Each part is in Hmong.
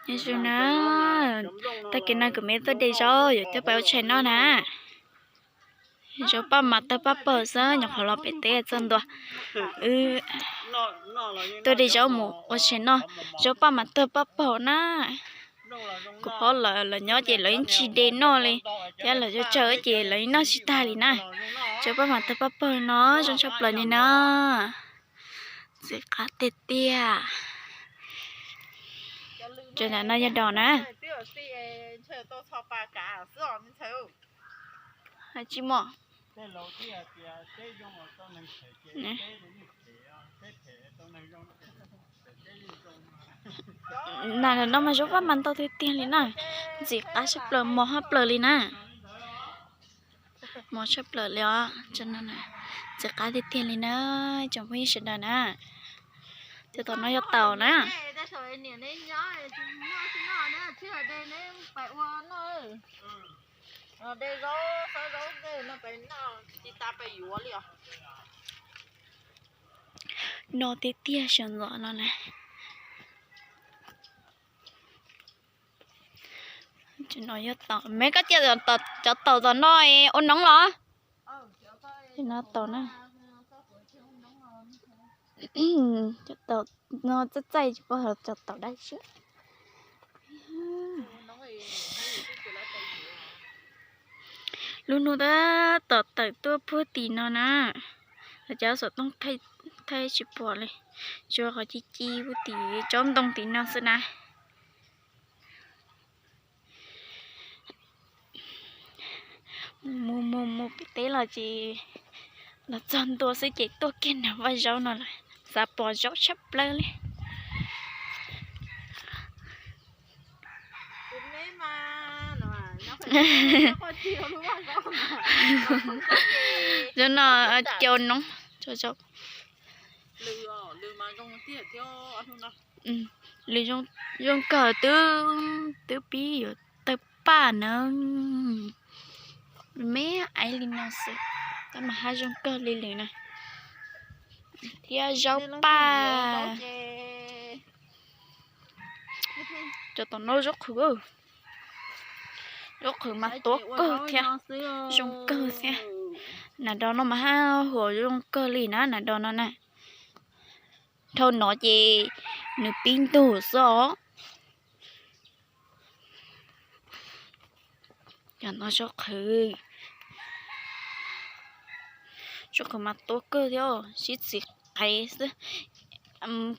Nyob zoo na, tag kis no kuv me tuaj de zaub yuav coj pais ua tshais noj na. Zaub paj mas tawg paj pawg xwb, nyuam qhuav los pem teb txog ntua. Wb tuaj de zaub mus ua tshais noj, zaub paj mas tawg paj pawg na. Kuv phob lawv, lawv nyob ces lawv yeej tsis de noj li, thiab lawv tsawg ces lawv yeej noj tsis tag li na. Zaub paj mas tawg paj pawg no zoo tshaj plaws li na. Ntxim qab tiag tiag. Cov nram no yog dos na. Tsis mos. Nram no mas zaub paj mas ntau tiag tiag li na. Ntxim qab tshaj plaws, mos tshaj plaws li na. Mos tshaj plaws li os. Ntxim qab tiag tiag li na, tsoom phooj ywg sawv daws na. Cov tom no yog taum na. No tiag tiag sawv ntxov no na. Me koj cia cov taum tom no ua noob los? No taum na. Cov taum no txaij txaij tsis paub cov taum dab tsi. Lub hnub tab tom tawm tuaj puag tim no na. Lawv cov xov tooj thaij tsis pom li, tsuas qhov ci ci puag tim tsob ntoo tim no xwb na. Mus mus mus pem teb los ces los txog ntua xwb ces tuaj kiag nram vaj zaub no lawm, xav pom zaub tshaj plaws li. Zaub no cau noob. Lws zoo kawg, twb pib yuav tawg paj na. Me aiv li no xwb, tab mas haj zoo kawg li lwm na. Thiab zaub paj. Cov tom no zaub qhwv, zaub qhwv mas tuav kawg thiab, zoo kawg thiab. Nas dos no mas haj huam zoo kawg li na, nas dos no na. Dhau no ces nws pib ntug xwb os. Cov no zaub qhwv, zaub qhwv mas tuav kawg thiab, sib txiv qev xwb.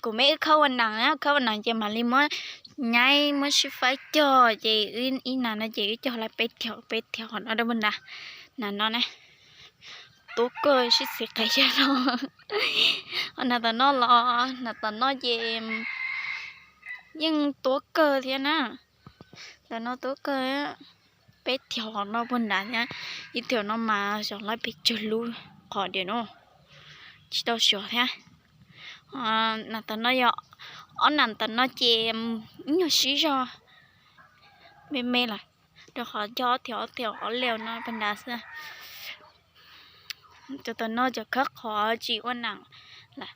Kuv me wb khawb ua nas, khawb ua nas ces mam li muab nyaib muab sib faib cog ces ib nas no ces wb cog lawm peb thiav, peb thiav qhov no rau puag nrad. Nas no na, tuav kawg sib txiv qev xwb no. Ho nas tom no los, nas tom no ces yeej tuav kawg thiab na. Ntawm no tuav kawg, peb thiav qhov no puag nrad thiab, ib thiav no mas xyov lawv pes tsawg lub qhov diam no, tsis tau xyov thiab. Nas tom no yog, ob nas tom no ces ib nyuag sib zog me me lawm, rau qhov cog ob thiav ob thiav ob lej no puag nrad xwb. Cov tom no cov khawb qhov tsis ua nas lawm.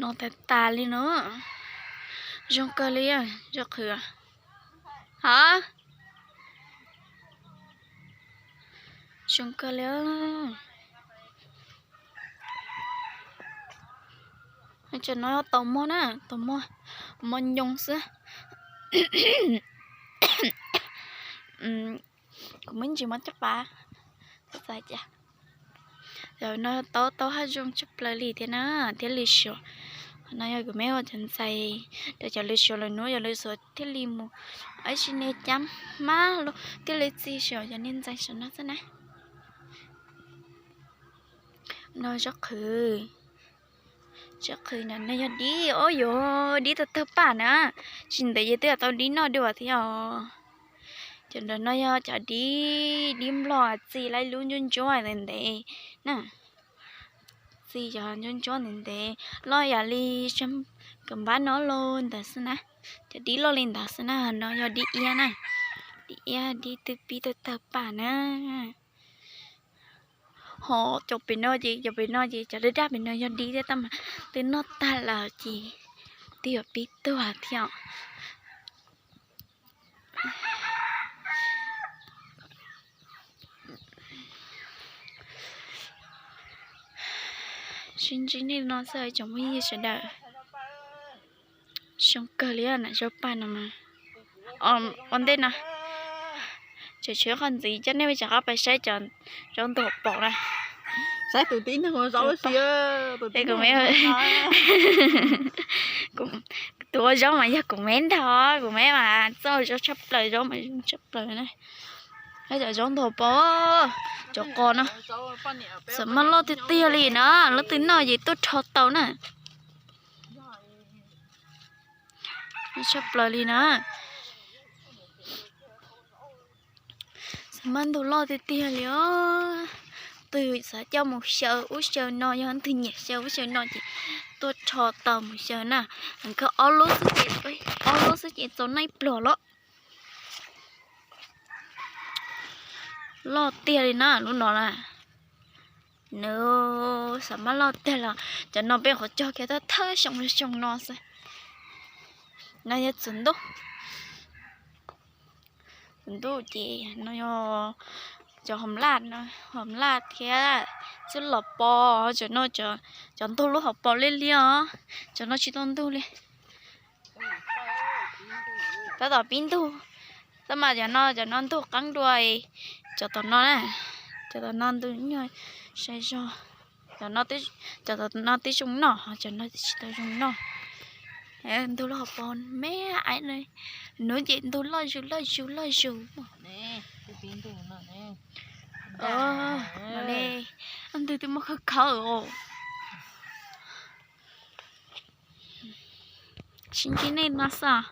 No tas tas li no. Zoo kawg li, zaub qhwv. Ha, zoo kawg li. Cov no yog taum mog na, taum mog, mog nyoos xwb. Kuv muaj ntsis mov caj pas, txais cas. Cov no taub taub haj zoo tshaj plaws li thiab na, thiab lwm suav. Qhov no yog kuv me ua cov ntxais rau cov lwm suav lawv hnub, cov lwm suav thiaj li mus ib sim niag cab hmab los thiaj li txi xyov cov niag ntxais saum no xwb na. No zaub qhwv, zaub qhwv no yog dib, o yog dib tawg tawg paj na, tsis ntev ces twb tau dib noj dua thiab os. Cov ntawm no yog cov dib, dib nplog txi lawm lub ntsuab ntsuab ntev ntev na. Txi cov ntsuab ntsuab ntev ntev loj yam li kam npab no los ntawd xwb na. Cov dib loj li ntawd xwb na, no yog dib iab na. Dib iab dib twb pib tawg tawg paj na. Ho cov pem no ces, cov pem no ces cov daj daj pem no yog dib thiab tab mas twb noj tag lawm ces twb yuav pib tuag thiab. Sib ntsib nej no xwb tsoom phooj ywg sawv daws. Zoo kawg li na zaub paj no mas. Ua ntej no tseem tshuav qhov ntxiv coj nej rov qab pais saib cov zaub ntug pom na. Saib tus tib neeg ua zaub si. Tus ua zaub mas yog kuv me ntag, kuv me mas txawj ua zaub tshaj plaws, zaub mas zoo tshaj plaws na. Saib cov zaub ntug pom, cov qos no, xam maj loj tiag tiag li na, leej twg noj ces tuaj rho tau na. Tshaj plaws li na. Xam maj ntug loj tiag tiag li os. Twg xav coj mus xyaw ub xyaw no, yog twg nyiam xyaw ub xyaw no ces tuaj rho tau mus xyaw na. Nkawd ob lub xwb ces, ob lub xwb ces txaus noj ib pluag lawm. Loj tiag li na lub no na. Nws xam maj loj tiag los cov no peb qhov cog kiag thawj thawj xyoo xyoo no xwb. No yog txhuv ntuj. Txhuv ntuj ces no yog cov hom laj, hom laj thiab xub los pos. Cov no, cov ntug lub hauv paus liab liab os, cov no tsis tau ntug li. Tab tom pib ntug, tab mas cov no, cov no ntug qeeb dua cov tom no na. Cov tom no ntug nyuag sai zog. Cov no twb zoo noj, cov no tsis tau zoo noj. Ntug lub hauv paus me, hnub ces ntug loj zus loj zus loj zus. Ntug twb muab khawb khawb os. Sib ntsib nej no xwb.